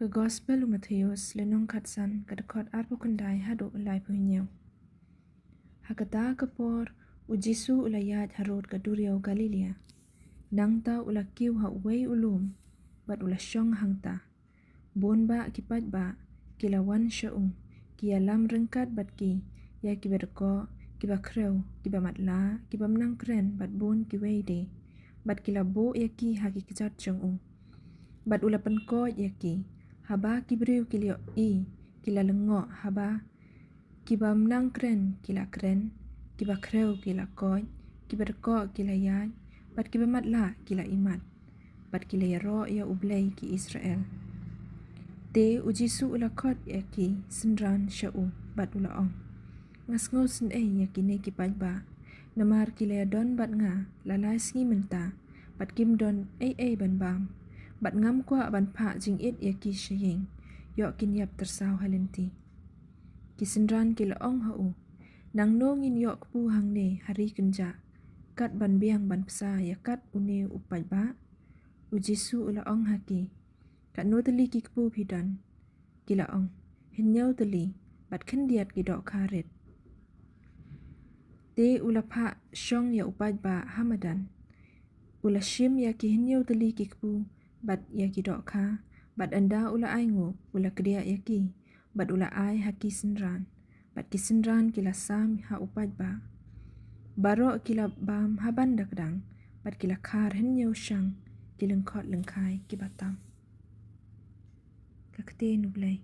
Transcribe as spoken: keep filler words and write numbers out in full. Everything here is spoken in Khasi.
Ka Gospel u Mathaios, lynnong khatsan, ka dkhot arphew khyndai haduh laiphew hynñiew. Ha kata ka por, u Jisu u la ïaid harud ka duriaw Galilea. Nangta u la kiew ha uwei u lum, bad u la shong hangta. Bun bah ki paidbah ki la wan sha u, ki ïalam ryngkat bad ki, ïa kiba dkoh, kiba khrew, kiba matlah, kiba mnang kren, bad bun kiwei de. Bad ki la buh ïa ki ha ki kjat jong u. Bad u la pynkoit ïa ki. Haba ki briew ki la ïohi, ki la lyngngoh, haba kiba mnang kren ki la kren, kiba khrew ki la koit, kiba dkoh ki la ïaid, bad kiba matlah ki la imat, bad ki la ïaroh ïa U Blei ki Israel. Te u Jisu u la khot ïa ki synran sha u, bad u la ong: Nga sngewsynei ïa kine ki paidbah, namar ki la ïadon bad nga la lai sngi mynta, bad kim don ei ei ban bam, bad ngam kwah ban phah jingit ïa ki sha ïing, ïoh kin ïap tyrsaw ha lynti. Ki synran ki la ong ha u: Nangno ngin ïoh kpu hangne ha ri kynjah, kat ban biang ban bsa ïa kat une u paidbah? U Jisu u la ong ha ki: Katno tylli ki kpu phi don? Ki la ong: Hynñiew tylli, bad khyndiat ki dohkha rit. Te u la phah shong ïa u paidbah ha madan. U la shim ïa ki hynñiew tylli ki kpu, bad ïa ki dohkha, bad ynda u la ai nguh, u la kdiah ïa ki, bad u la ai ha ki synran, bad ki synran ki la sam ha u paidbah. Baroh ki la bam ha ban da kdang, bad ki la khar hynñiew shang ki lyngkhot lyngkhai kiba tam. Ka ktien U Blei.